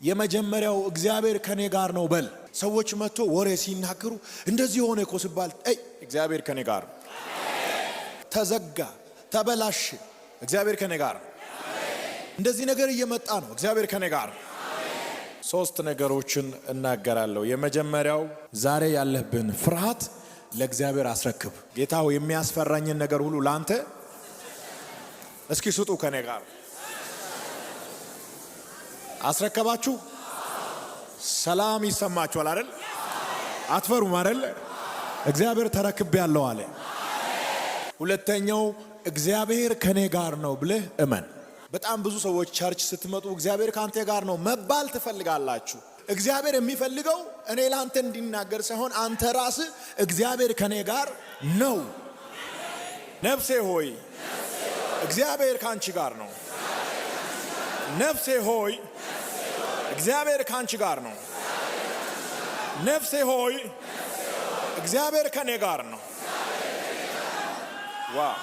የመጀመሪያው እግዚአብሔር ከኔ ጋር ነው በል። ሰዎች መጥቶ ወሬ ሲናገሩ እንደዚህ ሆነ እኮ ሲባል፣ አይ፣ እግዚአብሔር ከኔ ጋር ነው። ተዘጋ፣ ተበላሸ፣ እግዚአብሔር ከኔ ጋር ነው። እንደዚህ ነገር እየመጣ ነው፣ እግዚአብሔር ከኔ ጋር ነው። ሶስት ነገሮችን እናገራለሁ። የመጀመሪያው ዛሬ ያለብን ፍርሃት ለእግዚአብሔር አስረክብ። ጌታ ሆይ፣ የሚያስፈራኝን ነገር ሁሉ ለአንተ እስኪ ስጡ። ከኔ ጋር አስረከባችሁ፣ ሰላም ይሰማችኋል አይደል? አትፈሩም አይደል? እግዚአብሔር ተረክቤያለሁ አለ። ሁለተኛው እግዚአብሔር ከኔ ጋር ነው ብለህ እመን። በጣም ብዙ ሰዎች church ስትመጡ እግዚአብሔር ከአንተ ጋር ነው መባል ትፈልጋላችሁ። እግዚአብሔር የሚፈልገው እኔ ለአንተ እንድናገር ሳይሆን አንተ ራስህ እግዚአብሔር ከኔ ጋር ነው። ነፍሴ ሆይ፣ እግዚአብሔር ከአንቺ ጋር ነው። ነፍሴ ሆይ፣ እግዚአብሔር ከአንቺ ጋር ነው። ነፍሴ ሆይ፣ እግዚአብሔር ከኔ ጋር ነው። Wow!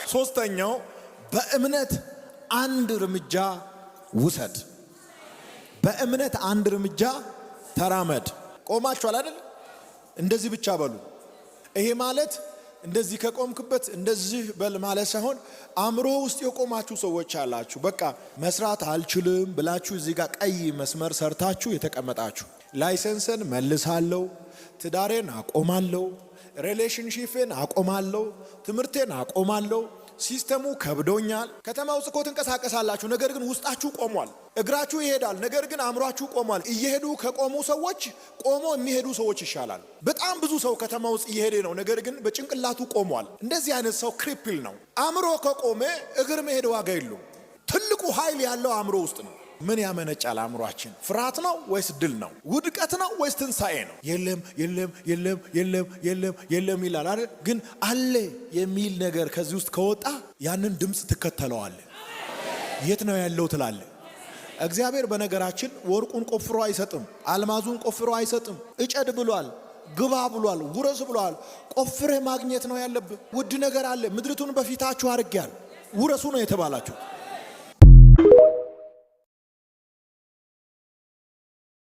ሶስተኛው በእምነት አንድ እርምጃ ውሰድ። በእምነት አንድ እርምጃ ተራመድ። ቆማችኋል አይደል? እንደዚህ ብቻ በሉ። ይሄ ማለት እንደዚህ ከቆምክበት እንደዚህ በል ማለት ሳይሆን አእምሮ ውስጥ የቆማችሁ ሰዎች አላችሁ። በቃ መስራት አልችልም ብላችሁ እዚህ ጋር ቀይ መስመር ሰርታችሁ የተቀመጣችሁ፣ license ኤን መልሳለሁ፣ ትዳሬን አቆማለሁ፣ relationship ኤን አቆማለሁ፣ ትምህርቴን አቆማለሁ፣ system ኡ ከብዶኛል። ከተማ ውስጥ እኮ ትንቀሳቀሳላችሁ፣ ነገር ግን ውስጣችሁ ቆሟል። እግራችሁ ይሄዳል፣ ነገር ግን አእምሯችሁ ቆሟል። እየሄዱ ከቆሙ ሰዎች ቆሞ የሚሄዱ ሰዎች ይሻላል። በጣም ብዙ ሰው ከተማ ውስጥ እየሄደ ነው፣ ነገር ግን በጭንቅላቱ ቆሟል። እንደዚህ አይነት ሰው cripple ነው። አእምሮ ከቆመ እግር መሄድ ዋጋ የለውም። ትልቁ ኃይል ያለው አእምሮ ውስጥ ነው። ምን ያመነጫል አእምሯችን? ፍርሃት ነው ወይስ ድል ነው? ውድቀት ነው ወይስ ትንሣኤ ነው? የለም፣ የለም፣ የለም፣ የለም፣ የለም፣ የለም ይላል አይደል? ግን አለ የሚል ነገር ከዚህ ውስጥ ከወጣ ያንን ድምፅ ትከተለዋለህ። የት ነው ያለው ትላለህ። እግዚአብሔር በነገራችን ወርቁን ቆፍሮ አይሰጥም፣ አልማዙን ቆፍሮ አይሰጥም። እጨድ ብሏል፣ ግባ ብሏል፣ ውረስ ብሏል። ቆፍረህ ማግኘት ነው ያለብህ። ውድ ነገር አለ። ምድሪቱን በፊታችሁ አድርጌያለሁ፣ ውረሱ ነው የተባላችሁ።